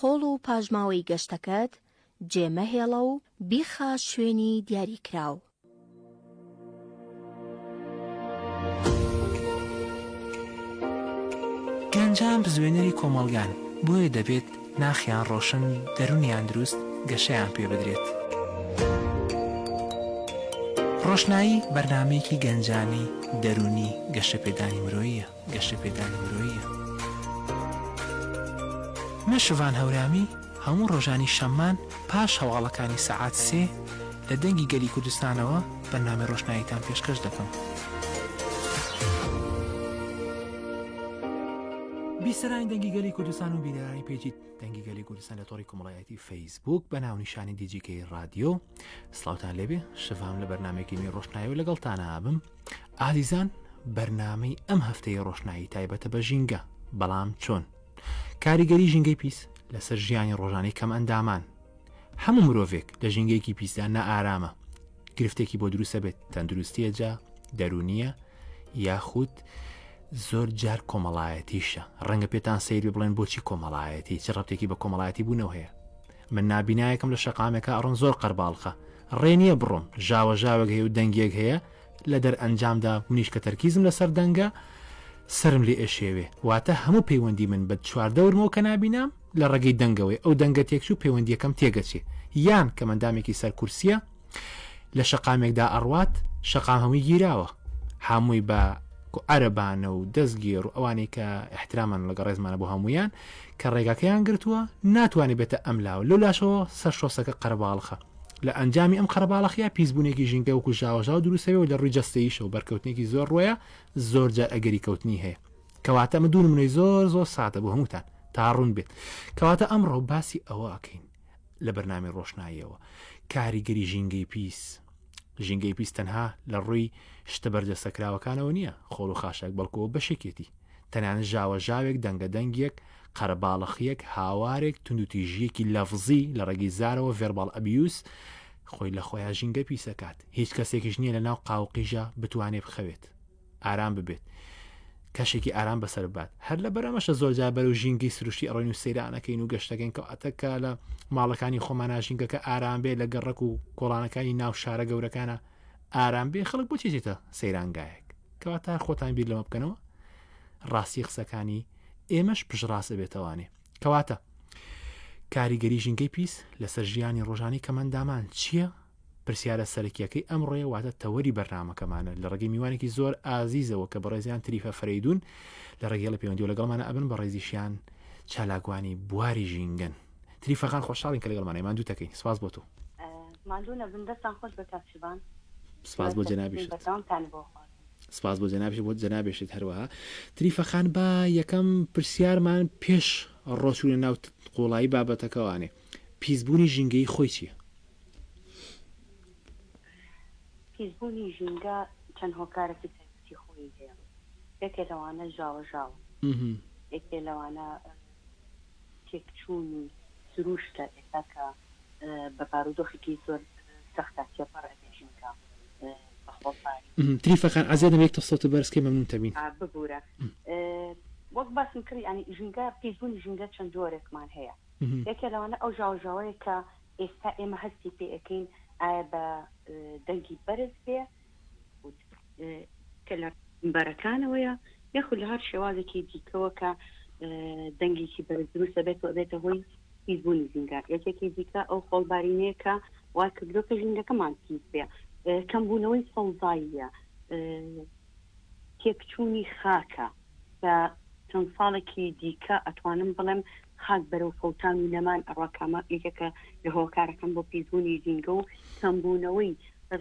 خۆڵ و پاشماوەی گەشتەکەت جێ مەهێڵە و بیخە شوێنی دیاریکراو. گەنجان بزوێنەری کۆمەڵگان، بۆیە دەبێت ناخیان ڕۆشن، دەروونیان دروست، گەشەیان پێ بدرێت. ڕۆشنایی بەرنامەیەکی گەنجانەی دەروونی گەشەپێدانی مرۆییە. گەشەپێدانی مرۆییە. من شڤان هەورامی هەموو ڕۆژانی شەممان پاش هەواڵەکانی سەعات سێ لە دەنگی گەلی کوردستانەوە بەرنامەی ڕۆشناییتان پێشکەش دەکەم. بیسەرانی دەنگی گەلی کوردستان و بینەرانی پەیجی دەنگی گەلی کوردستان لە تۆڕی کۆمەڵایەتی فەیسبوک بە ناونیشانی دیجیکەی ڕادیۆ سڵاوتان لێبێ شڤان لە بەرنمێکی نوێی ڕۆشنایەوە لەگەڵتان ئابم ئازیزان بەرنامەی ئەم هەفتەی ڕۆشنایی تایبەتە بە ژینگە بەڵام چۆن کاریگەری ژینگەی پیس لەسەر ژیانی ڕۆژانەی کەم ئەندامان هەموو مرۆڤێک لە ژینگەیەکی پیسدا نائارامە گرفتێکی بۆ دروستە بێت تەندروستیە جا دەرونیە یاخود زۆر جار کۆمەڵایەتیشە ڕەنگە پێتان سەیر بڵێن بۆچی کۆمەڵایەتی چ ڕەتێکی بە کۆمەڵایەتی بوونەوە هەیە من نابینایەکم لە شەقامێکە ئەڕۆم زۆر قەرباڵخە ڕێ نییە بڕۆم ژاوە ژاوێک هەیە و دەنگێک هەیە لە دەرئەنجامدا منیش کە تەرکیزم لەسەر دەنگە سرم لێ ئەشێوێ واتە هەموو پەیوەندی من بە چواردەورمەوە کە نابینام لە ڕێگەی دەنگەوەی ئەو دەنگە تێکچوو پەیوەندیەکەم تێگەچێ یان کە مەندامێکی سەر کورسیە لە شەقامێکدا ئەڕوات شەقام هەمووی گیراوە هەمووی بە عەرەبانە و دەستگێڕ و ئەوانەی کە احترامان لەگە ڕێزمانە بۆ هەمویان کە ڕێگاکەیان گرتووە ناتوانێت بێتە ئەم لاوە لەو لاشەوە سەر شۆسەکە قەرەباڵخە لە ئەنجامی ئەم قەرەباڵخیە پیسبوونێکی ژینگە وەکو ژاوەژاو دروستەوە و لە ڕووی جەستەییشەوە بەرکەوتنێکی زۆر ڕۆیە زۆر جار ئەگەری کەوتنی هەیە کەواتە ئەمە دوو نمونەی زۆر زۆر سادە بۆ هەمووتان تا ڕوون بێت کەواتە ئەمڕۆ باسی ئەوە ئەکەین لە بەرنامەی ڕۆشناییەوە کاریگەری ژینگەی پیس ژینگەی پیس تەنها لە ڕووی شتە بەرجەستەکراوەکانەوە نییە خۆڵ و خاشاک بەڵکو بەشێکێتی تەنانەت ژاوە ژاوێک دەنگە دەنگێک قەرەباڵەخیەک هاوارێک توندوتیژیەکی لەفزی لە ڕێگەی زارەوە ڤێرباڵ ئەبیوس خۆی لە خۆیان ژینگە پیسەکات هیچ کەسێکیش نییە لە ناو قاوقیژە بتوانێ بخەوێت ئارام ببێت کەشێکی ئارام بەسەر بات هەر لە بەرەمەشە زۆرجار بەرەو ژینگەی سروشتی ئەڕۆین و سەیرانەکەین و گەشتەکەین کە ئەتەکە لە ماڵەکانی خۆمانە ژینگەکە ئارام بێ لە گەڕەک و کۆڵانەکانی ناو شارە گەورەکانە ئارام بێ خەڵک بۆچی چێتە سەیرانگایەک کەواتە خۆتان بیر لەمە بکەنەوە ڕاستی قسەکانی ئێمەش پشتڕاست بێتەوانێ کەواتە کاریگەری ژینگەی پیس لەسەر ژیانی ڕۆژانی کەمەندامان چییە؟ پرسیارە سەرەکیەکەی ئەمڕۆیە واتە تەوەری بەرنامەکەمانە لە ڕێگەی میوانێکی زۆر ئازیزەوە کە بەڕێزیان تریفە فەرەیدون لە ڕێگەی لە پەیوەندیەوە لەگەڵمانە ئەبن بەڕێزیشیان چالاکوانی بواری ژینگەن تریفە خان خۆشحاڵین کە لەگەڵمانە ماندوو تەکەین سپاس بۆ تۆ. ماندوو نەبن دەستان خۆش بێ کاک شڤان. سپاس بۆ جەنابیشت. بەردەوامتانی بۆ خوازم. سپاس بۆ جەنابیشت بۆ جەنابیشت هەروەها تریفە خان با یەکەم پرسیارمان پێش ڕۆچوونە ناو قوڵایی بابەتەکەوانێ پیسبوونی ژینگەیی خۆی چییە؟ پیسبوونی ژینگە چەند هۆکارێکی تایبەتی خۆی هەیە، یەکێ لەوانە ژاوەژاوە، یەکێ لەوانە تێکچوونی سرووشتە، ئێستا کە بە بارودۆخێکی زۆر سەختا تێپەڕ ئەبێ ژینگە بە خۆڵبارین. تریفە خان عەزێت نەبێ یەک سەوتت بەرز کەی مەمنونتە بین. ببورە وەک باسم کرد یانی ژینگە پیسبوونی ژینگە چەند جۆرێکمان هەیە، یەکێ لەوانە ئەو ژاوەژاوەیە کە ئێستا ئێمە هەستی پێ ئەکەین ئایا بە دەنگی بەرز بێ کە لە بەرەکانەوەیە یاخود لە هەر شێوازێکی دیکەوە کە دەنگێکی بەرز دروست ئەبێت و ئەبێتە هۆی پیسبوونی ژینگە. یەکێکی دیکە ئەو خۆڵبارینەیە کە وای کردووە کە ژینگەکەمان پیس بێ، کەمبوونەوەی سەوزاییە، تێکچوونی خاکە. کە چەند ساڵێکی دیکە ئەتوانم بڵێم خاک بەرەو فەوتان و نەمان ئەڕوا کە ئەمە یەکێکە لە هۆکارەکان بۆ پیسبوونی ژینگە و کەمبوونەوەی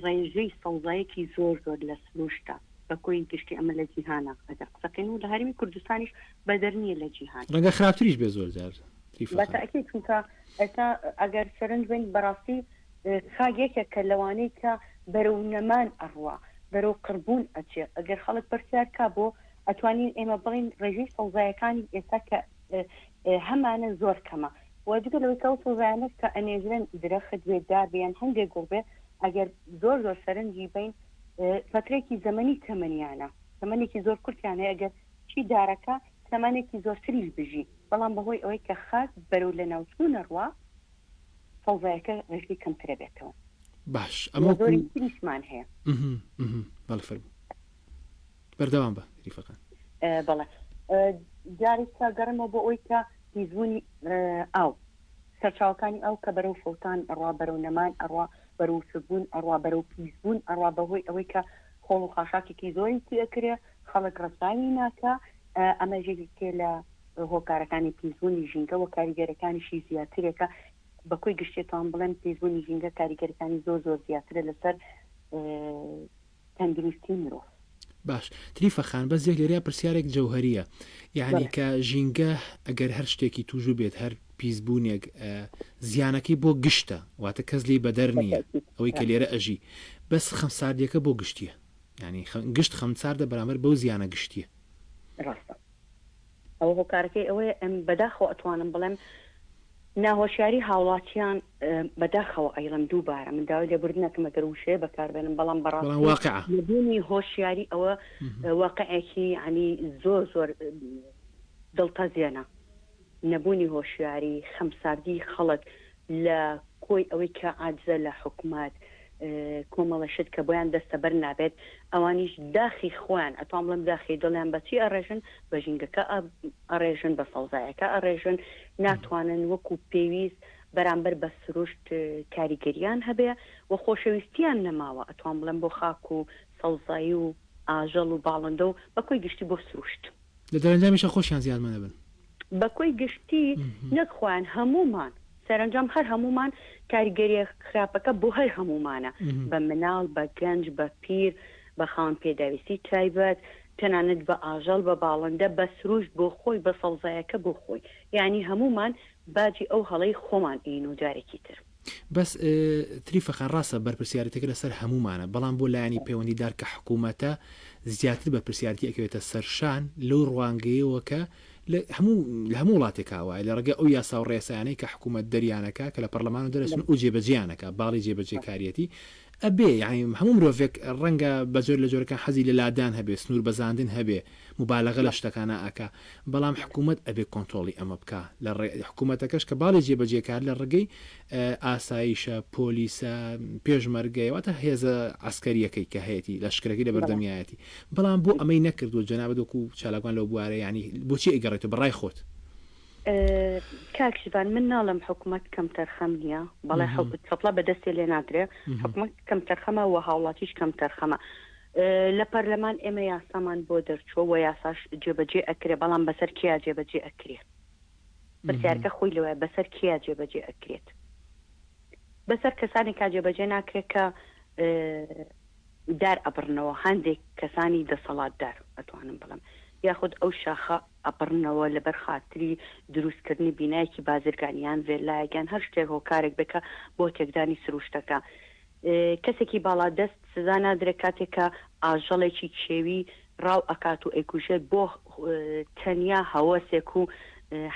ڕێژەی سەوزایەکی زۆر زۆر لە سروشتە بە کۆی گشتی ئەمە لە جیهانا ئەگەر قسە کەین و لە هەرێمی کوردستانیش بەدەر نییە لە جیهان. ڕەنگە خراپتریش بێ زۆر جار تریفە بە خان. تەئکید چونکە ئێستا ئەگەر سەرنج بەین بەڕاستی خاک یەکێکە لەوانەی کە بەرەو نەمان ئەڕوا، بەرەو قڕبوون ئەچێ، ئەگەر خەڵک پرسیار کا بۆ، ئەتوانین ئێمە بڵێین ڕێژەی سەوزایەکانی ئێستا کە هەمانە زۆر کەمە و جگە لەوەی کە ئەو سەوزایانەش کە ئەنێژرێن درەخت بێ، دار بێ یان هەندێک گوڵ بێ، ئەگەر زۆر زۆر سەرنجی بەین فەترەیەکی زەمەنی تەمەنیانە، تەمەنێکی زۆر کورتیان هەیە، ئەگەر چی دارەکە تەمەنێکی زۆرتریش بژی. بەڵام بەهۆی ئەوەی کە خاک بەرەو لەناوچوون ئەڕوا سەوزایەکە ڕێژەی کەمترە بێتەوە. باش ئەمە وەکو زۆری تریشمان هەیە. بەڵێ فەرموو بەردەوام بە ریفەکان. بەڵێ جارێک گەڕێمەوە بۆ ئەوەی کە پیسبوونی ئاو سەرچاوەکانی ئاو کە بەرەو فەوتان ئەڕوا، بەرەو نەمان ئەڕوا، بەرەو وشکبوون ئەڕوا، بەرەو پیسبوون ئەڕوا بەهۆی ئەوەی کە خۆڵ و خاشاکێکی زۆری تی ئەکرێ، خەڵک ڕەچاوی ناکا، ئەمەش یەکێکە لە هۆکارەکانی پیسبوونی ژینگە و کاریگەرەکانیشی زیاترێکە. بە کۆی گشتی ئەتوانم بڵێم پیسبوونی ژینگە کاریگەرەکانی زۆر زۆر زیاترە لەسەر تەندروستی مرۆڤ. باش تریفە خان بەس یەک لێرەیا پرسیارێک جەوهەریە یعنی کە ژینگە ئەگەر هەر شتێکی توش بێت هەر پیسبوونێک زیانەکەی بۆ گشتە واتە کەس لی بەدەر نییە ئەوەی کە لێرە ئەژی بەس خەمساردیەکە بۆ گشتیە یعنی گشت خەمساردە بەرامبەر بەو زیانە گشتیە. ڕاستە ئەوە هۆکارەکەی ئەوەیە ئەم بەداخەوە ئەتوانم بڵێم ناهۆشیاری هاوڵاتیان بەداخەوە ئەیڵێم دووبارە من داوای لێبوردن ئەکەم ئەگەر وشەیە بەکاربێنم بەڵام بەڕاستی واقعە نەبوونی هۆشیاری ئەوە واقعێکی یعنی زۆر زۆر دڵتەزێنە نەبوونی هۆشیاری خەمساردی خەڵک لە کۆی ئەوەی کە عاجزە لە حکومەت کۆمەڵە شت کە بۆیان دەستەبەر نابێت ئەوانیش داخی خۆیان ئەتوان بڵێم داخی دڵیان بە چی ئەڕێژن بە ژینگەکە ئەڕێژن بە سەوزایەکە ئەڕێژن ناتوانن وەکو پێویست بەرامبەر بە سروشت کاریگەریان هەبێ و خۆشەویستیان نەماوە ئەتوان بڵێم بۆ خاک و سەوزایی و ئاژەڵ و باڵندە و بە کۆی گشتی بۆ سروشت. لە دەرەنجامیشا خۆشیان زیانمەند ئەبن. بە کۆی گشتی نەک خۆیان هەموومان سەرەنجام هەر هەموومان کاریگەریە خراپەکە بۆ هەر هەموومانە بە مناڵ بە گەنج بە پیر بە خاوەن پێداویستی تایبەت تەنانەت بە ئاژەڵ بە باڵندە بە سروشت بۆ خۆی بە سەوزایەکە بۆ خۆی یانی هەموومان باجی ئەو هەڵەی خۆمان ئەین و جارێکی تر. بەس تریفە خان ڕاستە بەرپرسیارێتەکە لەسەر هەموومانە بەڵام بۆ لایەنی پەیوەندیدار کە حکوومەتە زیاتر بەرپرسیارەتی ئەکەوێتە سەرشان لەو ڕوانگەیەوە کە لە هەموو لە هەموو وڵاتێکا وایە لە ڕێگەی ئەو یاسا و ڕێسایانەی کە حکوومەت دەریانەکا کە لە پەرلەمان و دەرەچن و جێبەجێیانەکا باڵی جێبەجێکاریەتی ئەبێ یانی هەموو مرۆڤێک ڕەنگە بە جۆر لە جۆرەکان حەزی لە لادان هەبێ سنوور بەزاندن هەبێ موبالەغە لە شتەکانا ئەکا بەڵام حکوومەت ئەبێ کۆنترۆڵی ئەمە بکا لە ڕێ حکوومەتەکەش کە باڵی جێبەجێکار لە ڕێگەی ئاسایشە پۆلیسە پێشمەرگەیە واتە هێزە عەسکەریەکەی کە هەیەتی لەشکرەکەی لە بەردەمیایەتی بەڵام بۆ ئەمەی نەکردووە جەنابت وەکو چالاکوان لەو بوارە یانی بۆچی ئەیگەڕێتەوە بە ڕای خۆت؟ کاک ژیڤان من ناڵێم حکومەت کەمتەرخەم نییە بەڵێ چەپڵە بە دەستێ لێ نادرێ حکومەت کەمتەرخەمە و هاوڵاتیش کەمتەرخەمە لە پەرلەمان ئێمە یاسامان بۆ دەرچووە و یاساش جێبەجێ ئەکرێ بەڵام بەسەر کێیا جێبەجێ ئەکرێ پرسیارەکە خۆی لەوەیە بەسەر کێیا جێبەجێ ئەکرێت بەسەر کەسانێکا جێبەجێ ناکرێت کە دار ئەبڕنەوە، هەندێک کەسانی دەسەڵاتدار ئەتوانم بڵێم، یاخود ئەو شاخە ئەبڕنەوە لەبەر خاتری دروستکردنی بینایەکی بازرگانی یان ڤێلایەک یان هەر شتێک هۆکارێک بێت کە بۆ تێکدانی سروشتەکە. کەسێکی باڵادەست سزا نادرێت کاتێک کە ئاژەڵێکی کێوی ڕاو ئەکات و ئەیکوژێت بۆ تەنیا هەوەسێک و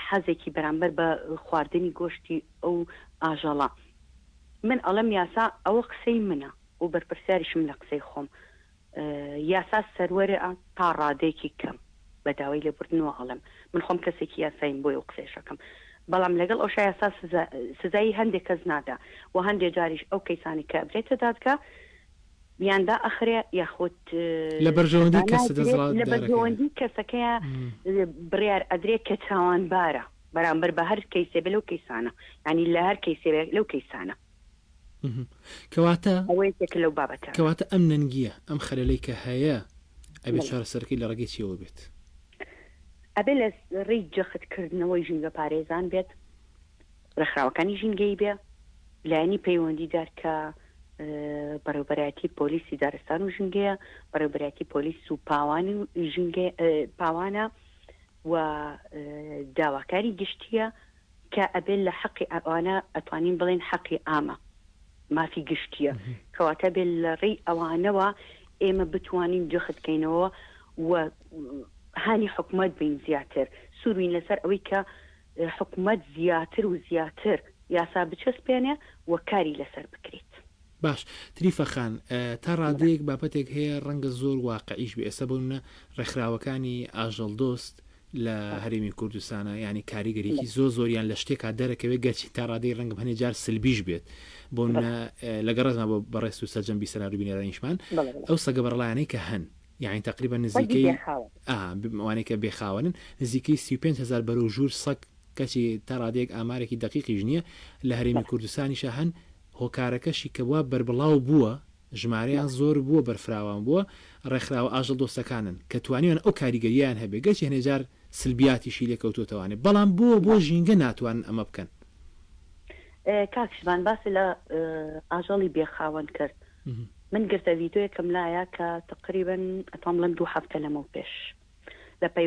حەزێکی بەرامبەر بە خواردنی گۆشتی ئەو ئاژەڵە. من ئەڵێم یاسا ئەوە قسەی منە. و بەرپرسیاریشم لە قسەی خۆم. یاسا سەروەرە تا ڕادەیەکی کەم، بە داوای لێبوردنەوە ئەڵێم، من خۆم کەسێکی یاساییم بۆیە ئەو قسەیەش ئەکەم، بەڵام لەگەڵ ئەوشا یاسا سزایی هەندێک کەس نادا و هەندێ جاریش ئەو کەیسانەی کە ئەبرێتە دادگا یان دائەخرێ یاخود لە بەرژەوەندی کەسە دەسەڵاتدارەکەیە. لە بەرژەوەندی کەسەکەیە بڕیار ئەدرێ کە تاوانبارە بەرامبەر بە هەر کەیسێ بێ لەو کەیسانە یانی لە هەر کەیسێ بێ لەو کەیسانە. کەواتە ئەوە یەکێکە لەو بابەتانە. کەواتە ئەم نەنگییە، ئەم خەلەلەی کە هەیە، ئەبێ چارەسەرەکەی لە ڕێگەی چییەوە بێت؟ ئەبێ لە ڕێی جەختکردنەوەی ژینگەپارێزان بێت، ڕێکخراوەکانی ژینگەیی بێ، لایەنی پەیوەندیدار کە بەڕێوەبەرایەتی پۆلیسی دارستان و ژینگەیە، بەڕێوەبەرایەتی پۆلیس و پاوانی و ژینگە پاوانە و داواکاری گشتییە، کە ئەبێ لە حەقی ئەوانە ئەتوانین بڵێین حەقی عامە، مافی گشتییە، کەواتە ئەبێ لە ڕێی ئەوانەوە ئێمە بتوانین جەخت کەینەوە و هانی حکومەت بین زیاتر سوور بین لەسەر ئەوەی کە حکومەت زیاتر و زیاتر یاسا بچەسپێنێ و کاری لەسەر بکرێت. باش تریفە خان تا ڕادەیەک بابەتێک هەیە ڕەنگە زۆر واقعیش بێ ئێستا بۆ نمونە ڕێکخراوەکانی ئاژەڵدۆست. لە هەرێمی کوردستانە یعنی کاریگەریی زۆر زۆریان لە شتێکا دەرەکەوێت گەرچی تا ڕادەی ڕەنگم هەنێ جار سلبیش بێت بۆ لەگەڵ ڕێزما بۆ بەڕێز و سەرجەم بیسەران و بینەرانیشمان ئەو سەگە بەڕەڵایانەی کە هەن یعنی تقریبا نزیکەی ئەوانەی کە بێخاوەنن نزیکەی 35 هزار بەرەو ژوور سەگ کەچی تا ڕادەیەک ئامارێکی دەقیقیش نییە لە هەرێمی کوردستانیشە هەن هۆکارەکەشی کە وا بەربڵاو بووە ژمارەیان زۆر بووە بەرفراوان بووە، ڕێکخراوە ئاژەڵ دۆستەکانن کە توانیویانە ئەو کاریگەرییەیان هەبێ گەرچی هەنێ جار سلبیاتیشی لێ کەوتووەتەوانێ بەڵام بۆ بۆ ژینگە ناتوانن ئەمە بکەن؟ کاک شڤان باست لە ئاژەڵی بێ خاوەن کرد من گرتە ڤیدۆیەکم لایە کە تقریبا ئەتوان بڵێم دوو هەفتە لەمەو پێش لە پەی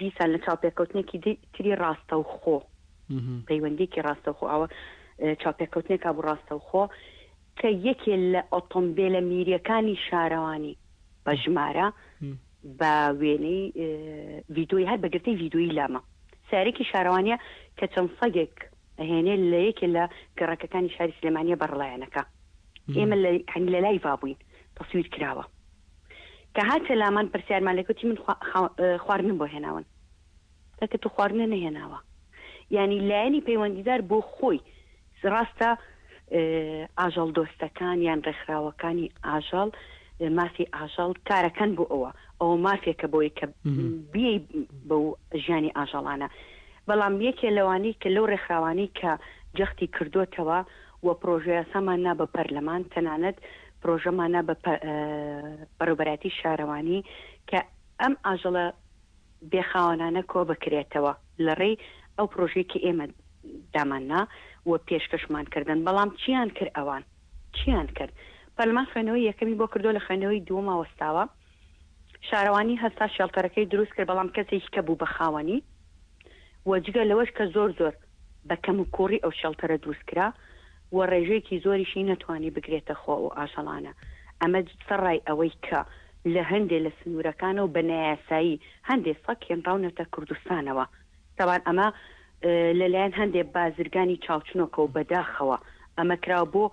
دیسان لە چاوپێکەوتنێکی تری ڕاستەوخۆ پەیوەندیکی ڕاستەوخۆ ئەوە چاوپێکەوتنێکا بوو ڕاستەوخۆ کە یەکێ لە ئۆتۆمبێلە میریەکانی شارەوانی بە ژمارە بە وێنەی ڤیدۆی هەر بە گرتەی ڤیدۆیی لامە سەیارەیەکی شارەوانیە کە چەند سەگێک ئەهێنێ لە یەکێ لە گەڕەکەکانی شاری سلێمانیە بەڕڵایانەکە ئێمە لە یانی لە لایڤا بووین تەسویر کراوە کە هاتە لامان پرسیارمان لێ کرد وتی من خواردنم بۆ هێناون کاکە تۆ خواردنە نەهێناوە یانی لایەنی پەیوەندیدار بۆ خۆی ڕاستە ئاژەڵ دۆستەکان یان ڕێکخراوەکانی ئاژەڵ مافی ئاژەڵ کارەکەن بۆ ئەوە ئەوە مافێکە بۆی کە بی بەو ژیانی ئاژەڵانە بەڵام یەکێ لەوانەی کە لەو ڕێکخراوانەی کە جەختی کردوتەوە و پرۆژەیاسامان نا بە پەرلەمان تەنانەت پرۆژەمانە بە بەڕێوبەرایەتی شارەوانی کە ئەم ئاژەڵە بێ خاوەنانە کۆبکرێتەوە لە ڕێی ئەو پرۆژەی کە ئێمە دامان نا و پێشکەشمان کردن بەڵام چیان کرد ئەوان چیان کرد پەرلەمان خوێندنەوەی یەکەمی بۆ کردووە لە خوێندنەوەی دووەما وەستاوە شارەوانی هەستا شێڵتەرەکەی دروست کرد بەڵام کەسێکی کە بوو بە خاوەنی و جگە لەوەش کە زۆر زۆر بە کەم و کووڕی ئەو شێڵتەرە دروست کرا و ڕێژەیەکی زۆریشی نەتوانی بگرێتە خۆ ئەو ئاژەڵانە ئەمە سەرڕای ئەوەی کە لە هەندێ لە سنوورەکانەوە بە نایاسایی هەندێ سەگ هێنراونەتە کوردستانەوە تەبان ئەمە لە لایەن هەندێ بازرگانی چاوچنۆکەوە بەداخەوە ئەمە کراوە بۆ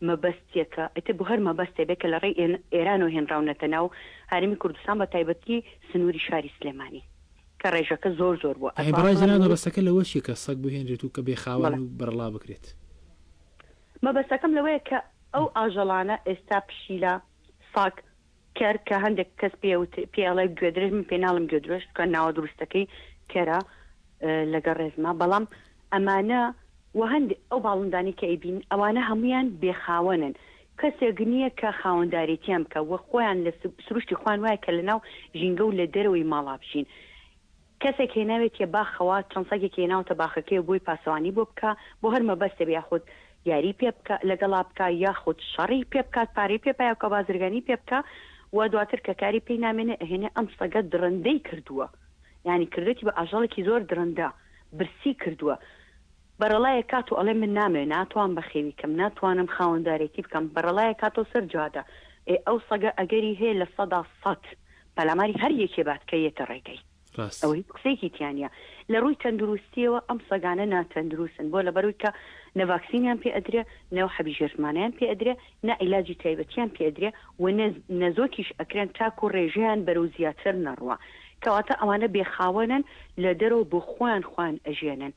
مەبەستێکە ئیتر بۆ هەر مەبەستێ بێ کە لە ڕێی ئێرانەوە هێنراونەتە ناو هەرێمی کوردستان بە تایبەتی سنووری شاری سلێمانی. کە ڕێژەکە زۆر زۆر بووە ئەی بەڕای جەنابت مەبەستەکە لەوە چیە کە سەگ بهێنرێت و کە بێ خاوەن و بەرەڵا بکرێت؟ مەبەستەکەم لەوەیە کە ئەو ئاژەڵانە ئێستا پشیلە، سەگ، کەر کە هەندێک کەس پێ پێ ئەڵێ گوێدرێژ من پێ ناڵێم گوێدرێژ چونکە ناوە دروستەکەی کەرە لەگەڵ ڕێزما بەڵام ئەمانە و هەندێک ئەو باڵندانەی کە ئەیبین ئەوانە هەمویان بێخاوەنن کەسێک نییە کە خاوەندارێتیان بکا و خۆیان لە سروشتی خۆیان وایە کە لەناو ژینگە و لە دەرەوەی ماڵا بژین. کەسێک هێناوێتیە باخەوە، چەند سەگێکی هێناوەتە باخەکەی و بۆی پاسەوانی بۆ بکا، بۆ هەر مەبەستێ بێ یاخود یاری پێ بکا لەگەڵا بکا یاخود شەڕی پێ بکات پارەی پێ پیا بکا بازرگانی پێ بکا و دواتر کە کاری پێی نامێنێ ئەهێنێ ئەم سەگە دڕندەی کردووە یانی کردوێتی بە ئاژەڵێکی زۆر دڕندە برسی کردووە بەرەڵایە کات و ئەڵێ من نامەوێ ناتوام بەخێوی کەم ناتوانم خاوەندارێتی بکەم بەرەڵایە کاتەوە سەر جادە ئێ ئەو سەگە ئەگەری هەیە 100% پەلاماری هەر یەکێ بات کە یەتە ڕێگەی ڕاست. ئەوە هیچ قسەیەکی تیا نیە لە ڕووی تەندروستیەوە ئەم سەگانە ناتەندروستن بۆ لەبەروی کە نە ڤاکسینیان پێ ئەدرێ نە حەبی ژێرزمانیان پێ ئەدرێ نە عیلاجی تایبەتیان پێ ئەدرێ و نە نەزۆکیش ئەکرێن تاکو ڕێژەیان بەرەو زیاتر نەڕوا کەواتە ئەوانە بێ خاوەنن لە دەرەوە بۆ خۆیان خۆیان ئەژێنن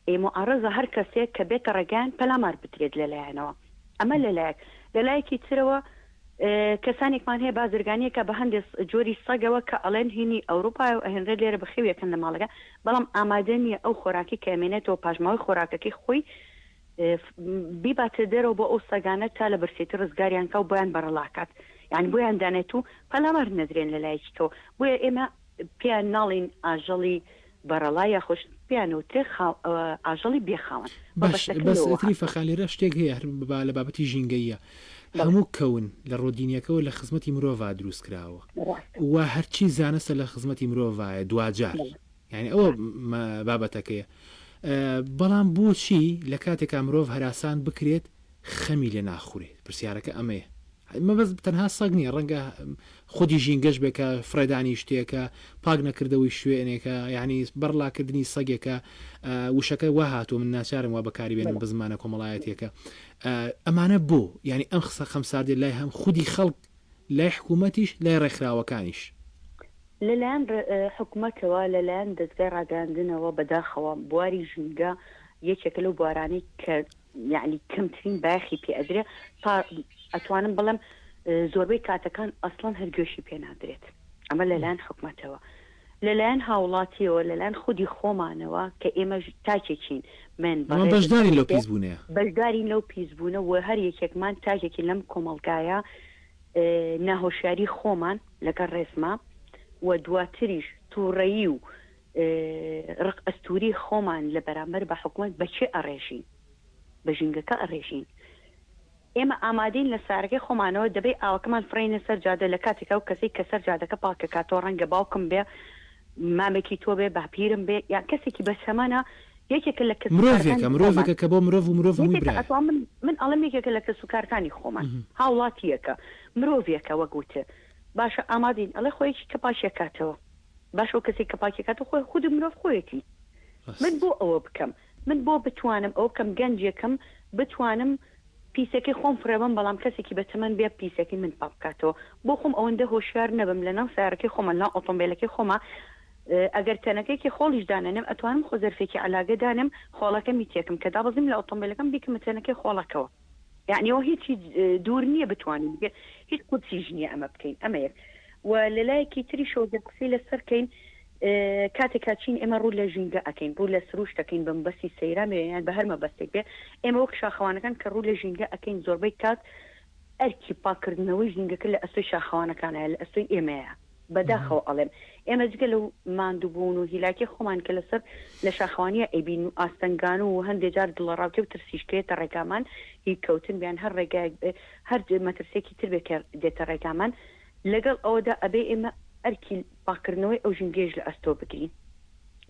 ئێ موعەڕەزە هەر کەسێک کە بێتە ڕێگایان پەلامار بدرێت لە لایەنەوە ئەمە لە لایەک لە لایەکی ترەوە کەسانێکمان هەیە بازرگانیەکە بە هەندێک جۆری سەگەوە کە ئەڵێن هینی ئەوروپایە و ئەهێنرێت لێرە بەخێویەکەن لە ماڵەکە بەڵام ئامادە نییە ئەو خۆراکی کە ئەمێنێتەوە پاشماوەی خۆراکەکەی خۆی بیباتە دەرەوە بۆ ئەو سەگانە تا لە برسێتی ڕزگاریان کا و بۆیان بەڕەڵاکات یعنی بۆیان دانێت و پەلامار نەدرێن لە لایەکیکەوە بۆیە ئێمە پێیان ناڵین ئاژەڵی بەڕەڵا یاخۆش پێیان وترێ ئاژەڵی بێ خاوەن. باش بەس تریفە خان لێرە شتێک هەیە هەر با لە بابەتی ژینگەییە هەموو کەون لە ڕۆدینیەکەوە لە خزمەتی مرۆڤا دروست کراوە و هەرچی زانستە لە خزمەتی مرۆڤایە دواجار یعنی ئەوە بابەتەکەیە بەڵام بۆچی لە کاتێکا مرۆڤ هەراسان بکرێت خەمی لێ ناخورێت پرسیارەکە ئەمەیە مەبەست تەنها سەگ نییە ڕەنگە خودی ژینگەش بێ کە فڕێدانی شتێکە پاک نەکردەوەی شوێنێکە یعنی بەرڵاکردنی سەگێکە وشەکە وا هاتووە من ناچارم وا بەکاری بێنم بە زمانە کۆمەڵایەتیەکە ئەمانە بۆ یعنی ئەم خسە خەمساردێ لای هەم خودی خەڵک لای حکوومەتیش لای ڕێکخراوەکانیش. لەلایەن حکومەتەوە، لەلایەن دەزگای ڕاگەیاندنەوە بەداخەوە بواری ژینگە یەکێکە لەو بوارانەی کە یەعنی کەمترین بایەخی پێ ئەدرێ تا ئەتوانم بڵێم زۆربەی کاتەکان ئەسڵەن هەر گوێشی پێ نادرێت ئەمە لەلایەن حکومەتەوە لەلایەن هاوڵاتیەوە لەلایەن خودی خۆمانەوە کە ئێمەش تاکێکین من بەڕێزت بەشدارین لەو پیسبوونەیە. بەشدارین لەو پیسبوونە و هەر یەکێکمان تاکێکین لەم کۆمەڵگایە ناهۆشیاری خۆمان لەگەڵ ڕێزما و دواتریش توڕەیی و ڕق ئەستوری خۆمان لە بەرامبەر بە حکومەت بە کێ ئەڕێژین؟ بە ژینگەکە ئەڕێژین. ئێمە ئامادەین لە سارەکەی خۆمانەوە دەبەی ئاوەکەمان فڕێینە سەر جادە لە کاتێکا ئەو کەسەی کە سەر جادەکە پاکەکاتەوە ڕەنگە باوکم بێ مامێکی تۆ بێ باپیرم بێ یان کەسێکی بەتەمەنە یەکێکە لە کەسوکارەکانی مرۆڤێکە خۆمان مرۆڤێکە کە بۆ مرۆڤ و مرۆڤ هەمووی یەکێکە برایە. ئەتوانم من من ئەڵێم یەکێکە لە کەسوکارەکانی خۆمان هاوڵاتییەکە مرۆڤێکە وەک وتت باشە ئامادەین ئەڵێ خۆ یەکی کە پاکیەکاتەوە باشە ئەو کەسێک کە پاکیەکاتەوە خۆی خودی مرۆڤ خۆیەتی من ڕاست. بۆ ئەوە بکەم من بۆ بتوانم ئەوە بکەم گەنجێکم بتوانم پیسەکەی خۆم فڕێبەم بەڵام کەسێکی بەتەمەن بێ پیسەکەی من پاک بکاتەوە بۆ خۆم ئەوەندە هۆشیار نەبم لەناو سەیارەکەی خۆما لەناو ئۆتۆمبێلەکەی خۆما ئەگەر تەنەکەیەکی خۆڵیش دانەنێم ئەتوانم خۆ زەرفێکی عەلاگە دانێم خۆڵەکەمی تێکم کە دابەزیم لە ئۆتۆمبێلەکەم بیکەمە تەنەکەی خۆڵەکەوە یعنی ئەوە هیچی دوور نییە بتوانین بکەین هیچ قورسیش نییە ئەمە بکەین ئەمە یەک و لەلایەکی تریشەوە گەر قسەی لەسەر کەین کاتێک کە چین ئێمە ڕوو لە ژینگە ئەکەین ڕوو لە سروشت ئەکەین بە مەبەستی سەیران بێ یان بە هەر مەبەستێک بێ ئێمە وەک شاخەوانەکان کە ڕوو لە ژینگە ئەکەین زۆربەی کات ئەرکی پاککردنەوەی ژینگەکە لە ئەستۆی شاخەوانەکانە لە ئەستۆی ئێمەیە بەداخەوە ئەڵێم ئێمە جگە لەو ماندووبوون و هیلاکی خۆمان کە لەسەر لە شاخەوانیە ئەیبین و ئاستەنگان و هەندێ جار دڵەڕاوکێ و ترسیش کە یێتە ڕێگامان هی کەوتن بیان هەر ڕێگایەک هەر مەترسیەکی تر بێ کە دێتە ڕێگامان لەگەڵ ئەوەدا ئەبێ ئێمە ئەرکی پاککردنەوەی ئەو ژینگەیەش لە ئەستۆ بگرین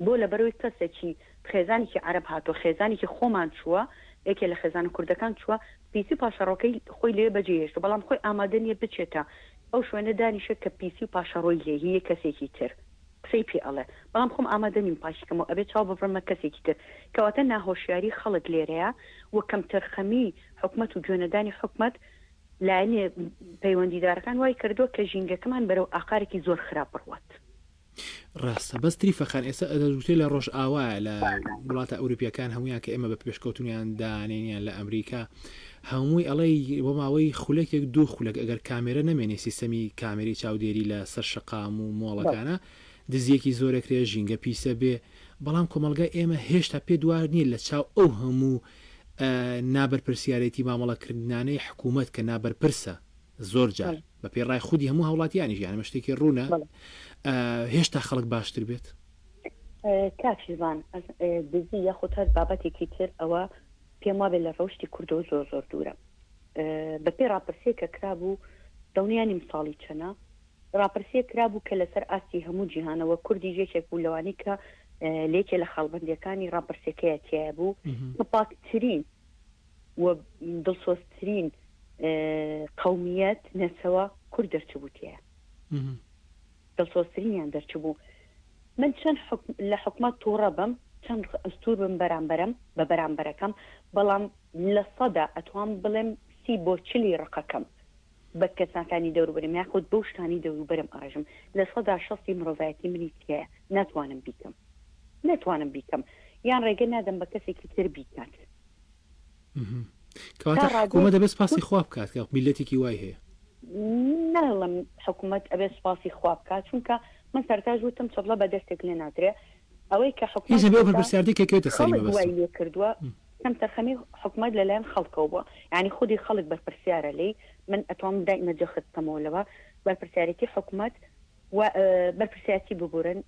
بۆ لەبەرئەوەی کەسێکی خێزانێکی عەرەب هاتووە خێزانێکی خۆمان چووە یەکێ لە خێزانە کوردەکان چووە پیسی و پاشەڕۆکەی خۆی لەوێ بەجێ هێشتووە بەڵام خۆی ئامادە نییە بچێتە ئەو شوێنە دانیشێت کە پیسی و پاشەڕۆی لێ هی کەسێکی تر قسەی پێ ئەڵێ بەڵام خۆم ئامادە نیم پاکی کەمەوە ئەبێ چاو ببڕمە کەسێکی تر کەواتە ناهۆشیاری خەڵک لێرەیە و کەمتەرخەمی حکومەت و گوێنەدانی حکومەت لایەنە پەیوەندیدارەکان وای کردووە کە ژینگەکەمان بەرەو ئاقارێکی زۆر خراپ بڕوات. ڕاستە بەس تریفە خان ئێستا ئەدەگوترێ لە ڕۆژئاوایە لە وڵاتە ئەوروپیەکان هەمویان کە ئێمە بە پێشکەوتونیان دانێنیان لە ئەمریکا هەمووی ئەڵێی بۆ ماوەی خولەکێک دوو خولەک ئەگەر کامێرە نەمێنێ سیستەمی کامێری چاودێری لە سەر شەقام و مۆڵەکانە دزیەکی زۆرەکرێ ژینگە پیسە بێ بەڵام کۆمەڵگای ئێمە هێشتا پێ دوار نییە لە چاو ئەو هەموو نابەرپرسیارێتی مامەڵەکردنانەی حکوومەت کە نابەرپرسە زۆر جار بە پێی ڕای خودی هەموو هاوڵاتیانیش یان ئەمە شتێکی ڕوونە هێشتا خەڵک باشتر بێت؟ کاک شیروان دزی یاخود هەر بابەتێکی تر ئەوە پێم وابێ لە ڕەوشتی کوردەوە زۆر زۆر دوورە بەپێی ڕاپرسیەک کە کرابوو دڵنیا نیم ساڵی چەنە ڕاپرسیەک کرابوو کە لەسەر ئاستی هەموو جیهانەوە کوردیش یەکێک بوو لەوانەی کە لە یەکێ لە خاڵبەندیەکانی ڕاپرسیەکەیە تیایە بوو کە پاکترین و دڵسۆزترین قەومیەت نەتەوە کورد دەرچبوو تیایە دڵسۆزترینیان دەرچبوو من چەند لە حکومەت تووڕە بم چەند ئەستور بم بەرامبەرم بە بەرامبەرەکەم بەڵام لە سەدا ئەتوام بڵێم سی بۆ چلی ڕقەکەم بە کەساکانی دەوروبەرم یاخود بەو شتانی دەوروبەرم ئەڕێژم لە سەدا شەستی مرۆڤایەتی منی تیایە ناتوانم بیکەم ناتوانم بیکەم یان ڕێگە نادەم بە کەسێکی تر بیکات. کەواتە حکوومەت دەبێت سپاسی خوا بکات کە میللەتێکی وای هەیە. ناڵێم حکوومەت ئەبێت سپاسی خوا بکات چونکە من سەرەتاش وتم چەپڵە بە دەستێک لێ نادرێ ئەوەی کە حکوومەت هیچ نەبێ ئەو بەرپرسیارەتی کە کەوێتە سەری خەڵک مەبەستم. وای لێ کردووە کەمتەرخەمی حکومەت لەلایەن خەڵکەوە بووە یانی خودی خەڵک بەرپرسیارە لێی من ئەتوانم دایمە جەخت بکەمەوە لەوە بەرپرسیارێتی حکومەت و بەرپرسیارەتی ببورن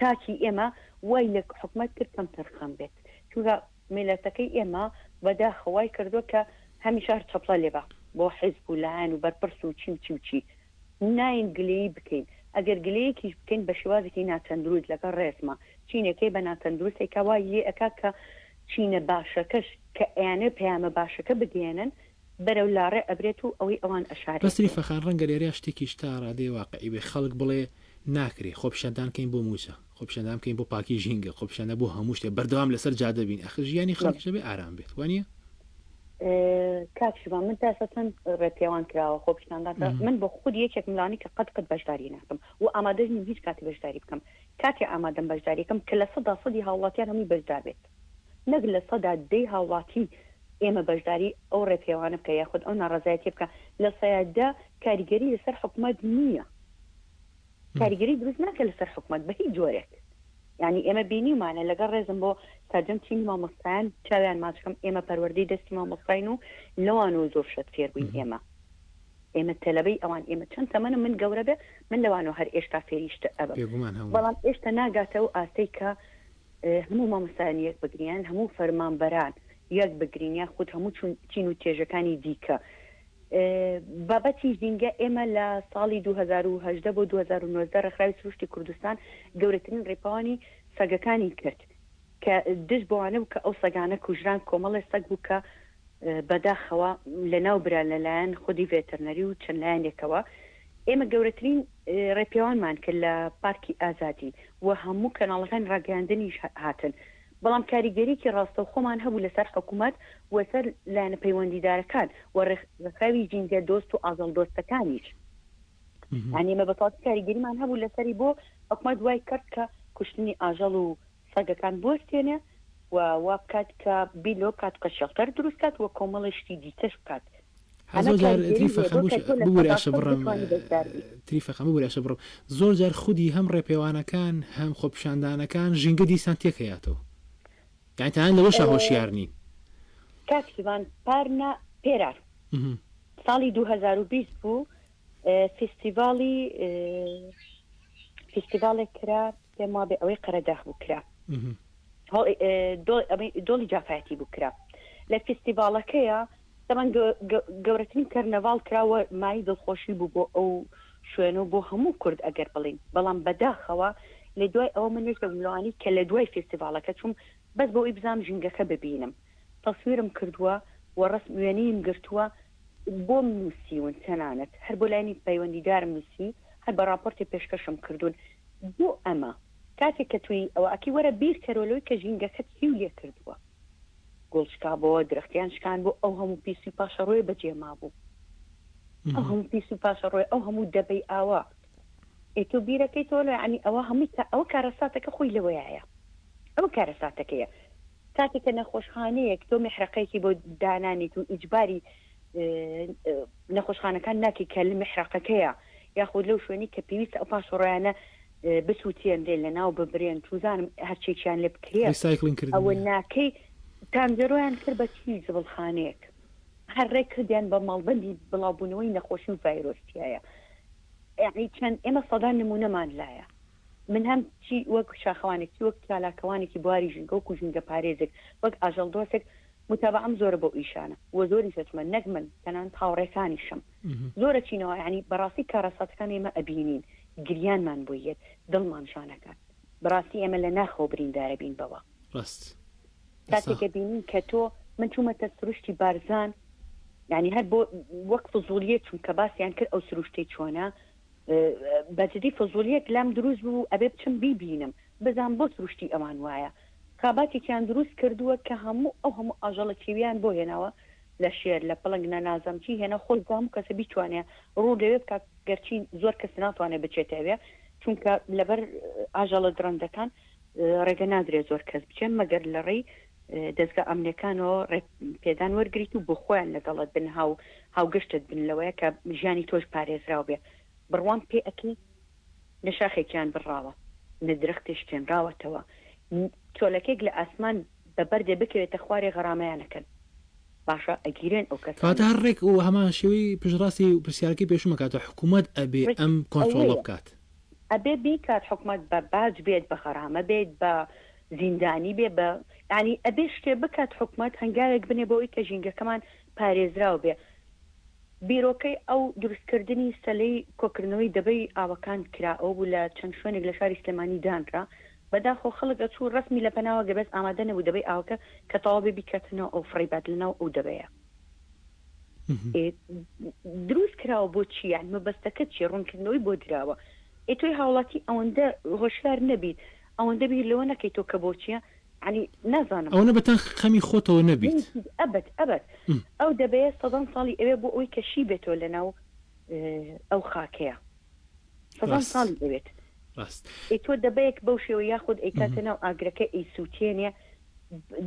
تاکی ئێمە وای لە حکومەت کرد کەمتەرخەم بێت چونکە میلەتەکەی ئێمە بەداخە وای کردووە کە هەمیشە هەر چەپڵە لێبا بۆ حیزب و لایەن و بەرپرس و چی و چی و چی ناین گلەیی بکەین ئەگەر گلەیەکیش بکەین بە شێوازێکی ناتەندروست لەگەڵ ڕێزما چینەکەی بە ناتەندروست ئەیکا وای لێ ئەکا کە چینە باشەکەش کە ئەیانەوێ پەیامە باشەکە بگەیەنن بەرەو لاڕێ ئەبرێت و ئەوەی ئەوان بەس تریفە خان ڕەنگە لێرەیا شتێکیش تا ڕادەیە واقعی بێ خەڵک بڵێ ناکرێ خۆپیشاندان کەین بۆ موچە خۆپیشاندان بکەین بۆ پاکی ژینگە خۆپیشاندان بۆ هەموو شتێ بەردەوام لەسەر جادە بین ئەخر ژیانی خەڵکیش ئەبێ ئارام بێت وانیە؟ کاک شڤان من تا ئێستا چەند ڕێپێوان کراوە خۆپیشاندان کراوە من بۆ خودی یەکێکم لەوانەی کە قەت قەت بەشداری ناکەم و ئامادەش نیم هیچ کاتی بەشداری بکەم کاتێ ئامادەم بەشداری بکەم کە لە سەدا سەدی هاوڵاتیان هەمووی بەشدار بێت نەک لە سەدا دەی هاوڵاتی ئێمە بەشداری ئەو ڕێپێوانە بکە یاخود ئەو ناڕەزایەتیە بکە لە سەیا دە کاریگەری لەسەر حکومەت نییە. کاریگەری دروست ناکە لەسەر حکومەت بە هیچ جۆرێک یانی ئێمە بینیومانە لەگەڵ ڕێزم بۆ سەرجەم چینی مامۆستایان چاویان ماچکەم ئێمە پەروەردەی دەستی مامۆستاین و لەوانەوە زۆر شت فێر بووین ئێمە ئێمە تەلەبەی ئەوان ئێمە چەند تەمەنم من گەورە بێ من لەوانەوە هەر ئێشتا فێری شتە ئەبم بێگومان هەموو بەڵام ئێشتا ناگاتە ئەو ئاستەی کە هەموو مامۆستایان یەک بگرین هەموو فەرمانبەران یەک بگرین یاخود هەموو چین و توێژەکانی دیکە بابەتی ژینگە، ئێمە لە ساڵی 2018 بۆ 2019 ڕێکخراوی سروشتی کوردستان گەورەترین ڕێپاوانی سەگەکانی کرد کە دژ بەوانە بوو کە ئەو سەگانە کوژران، کۆمەڵێ سەگ بوو کە بەداخەوە لەناو بران لەلایەن خودی ڤێتەرنەری و چەند لایەنێکەوە. ئێمە گەورەترین ڕێپێوانمان کرد لە پارکی ئازادی و هەموو کەناڵەکانی ڕاگەیاندنیش هاتن. بەڵام کاریگەریی ڕاستەوخۆمان هەبوو لەسەر حکومەت و سەر لایەنە پەیوەندیدارەکان و ڕێکخراوی ژینگە دۆست و ئاژەڵ دۆستەکانیش. یانی ئێمە بە تەواوەتی کاریگەریمان هەبوو لەسەری بۆ حکومەت وای کرد کە کوشتنی ئاژەڵ و سەگەکان بوەستێنێ و وا بکات کە بیر لەوە بکات کە شێڵتەر دروست کات و کۆمەڵێ شتی دیکەش بکات. زۆر جار تریفە خەموش ببورە ئەشە بڕم تریفە خەم ببورە ئەشە بڕم زۆر جار خودی هەم ڕێپێوانەکان هەم خۆپیشاندانەکان ژینگە دیسان تێکەیاتەوە یانی تەنانەت لەوەشا هۆشیار نین. کاک سیڤان پار نا پێرار ساڵی 2020 بوو فیستیڤاڵی فیستیڤاڵێک کرا پێم وابێ ئەوەی قەرەداخ بوو کرا دۆڵی جافایەتی بوو کرا لە فیستیڤاڵەکەیە تەبعەن گەورەترین کەرنەڤاڵ کرا و مایەی دڵخۆشی بوو بۆ ئەو شوێنە و بۆ هەموو کورد ئەگەر بڵێین، بەڵام بەداخەوە لە دوای ئەوە من یەکێک بووم لەوانەی کە لە دوای فێستیڤاڵەکە چووم بەس بۆ ئەوەی بزانم ژینگەکە ببینم تەسویرم کردووە و ڕەسم وێنەیم گرتووە بۆم نووسیون تەنانەت هەر بۆ لایەنی پەیوەندیدارم نووسی هەر بە ڕاپۆرتێ پێشکەشم کردوون بۆ ئەمە کاتێک کە توی ئەوە ئەکەی وەرە بیرکەرەوە لەوەی کە ژینگەکەت چیو لێ کردووە. گوڵ شکابۆوە، درەختیان شکاندبوو، ئەو هەموو پیسی و پاشەڕۆیە بەجێ مابوو. ئەو هەموو پیس و پاشەڕۆیە، ئەو هەموو دەبەی ئاوە. ئێ تۆ بیرەکەیتەوە لە یانی ئەوە هەمووی کە ئەوە کارەساتەکە خۆی لەوەیایە. ئەوە کارەساتەکەیە. کاتێک کە نەخۆشخانەیەک تۆ میحرەقەیەکی بۆ دانانیت و ئیجباری نەخۆشخانەکان ناکەی کە لە میحرەقەکەیە یاخود لەو شوێنەی کە پێویستە ئەو پاشەڕۆیانە بسوتێنرێن لەناو ببرێن چوزانم هەرچێکیان لێ بکرێ ڕیسایکلین کردن ئەوە ناکەی تانجەرۆیان کرد بە چی زبڵخانەیەک هەر ڕێک کردیان بە مەڵبەندی بڵاوبوونەوەی نەخۆشی و ڤایرۆس تیایە یعنی چەند ئێمە سەدان نمونەمان لایە من هەم چی وەک شاخەوانێک چی وەک چالاکەوانێکی بواری ژینگە وەکو ژینگە پارێزێک وەک ئاژەڵ دۆستێک متابعەم زۆرە بەو ئیشانە و زۆریش ئەچمە نەک من تەنانەت هاوڕێکانیشم زۆر ئەچینەوە یانی بەڕاستی کارەساتەکان ئێمە ئەبینین گریانمان بۆی یەت دڵمان ژان ئەکات بەڕاستی ئێمە لە ناخەوە بریندارە بین بەوە ڕاست کاتێک ئەبینین کە تۆ من چوومەتە سروشتی بارزان یعنی هەر بۆ وەک فزولیە چونکە باسیان کرد ئەو سروشتەی چۆنە بەجدی فزولیەک لام دروست بوو ئەبێ بچم بیبینم بزانم بۆ سروشتی ئەوان وایە خاباتێکیان دروست کردووە کە هەموو ئەو هەموو ئاژەڵە کێویان بۆ هێناوە لە شێر لە پڵنگ نە نازم چی هێنا خۆزگا هەموو کەسە بیتوانێ ڕوو لەوێ بکات گەرچی زۆر کەس ناتوانێت بچێتە ئەوێ چونکە لەبەر ئاژەڵە دڕندەکان ڕێگە نادرێت زۆر کەس بچێن مەگەر لە ڕێی دەزگا ئەمنیەکانەوە ڕێ پێدان وەرگریت و بۆ خۆیان لەگەڵت بن هاو هاوگەشتت بن لەوەیە کە ژیانی تۆش پارێزراو بێ بڕوام پێ ئەکەی نە شاخێکیان بڕاوە نە درەختێ شکێنراوەتەوە چۆلەکێک لە ئاسمان بە بەردێ بکەوێتە خوارێ غەرامەیان ئەکەن باشە ئەگیرێن ئەو کەسانە. کەواتە هەر ڕێک و هەمان شێوەی پشتڕاستی پرسیارەکەی پێشووم ئەکاتەوە حکوومەت ئەبێ ڕێک ئەم کۆنترۆڵە ئەوەیە بکات. ئەبێ بیکات حکومەت بە باج بێت بە غەرامە بێت بە زیندانی بێ بە یانی ئەبێ شتێ بکات حکومەت هەنگاوێک بنێ بۆ ئەوەی کە ژینگەکەمان پارێزراو بێ بیرۆکەی ئەو دروستکردنی سەلەی کۆکردنەوەی دەبەی ئاوەکان کرا ئەوە بوو لە چەند شوێنێک لە شاری سلێمانی دانرا بەداخەوە خەڵک ئەچوو ڕەسمی لە پەناوە گەر بەس ئامادە نەبوو دەبەی ئاوەکە کە تەواو بێ بیکاتە ناو ئەو فڕێی بات لە ناو ئەو دەبەیە ئێ دروست کراوە بۆ چی یان مەبەستەکە چیە ڕوونکردنەوەی بۆ دراوە ئێ تۆی هاوڵاتی ئەوەندە هۆشیار نەبیت ئەوەندە بیر لەوە نەکەیتەوە کە بۆ چیە؟ یانی نازانم. ئەوەنە بە تەنخ خەمی خۆتەوە نەبیت. ئەبەد ئەبەد ئەو دەبەیە سەدان ساڵی ئەوێ بۆ ئەوەی کە شی بێتەوە لەناو ئەو خاکەیە سەدان ساڵی ئەوێت. ڕاست. ئەی تۆ دەبەیەک بەو شێوە یاخود ئەیکاتە ناو ئاگرەکە ئەیسووتێنێ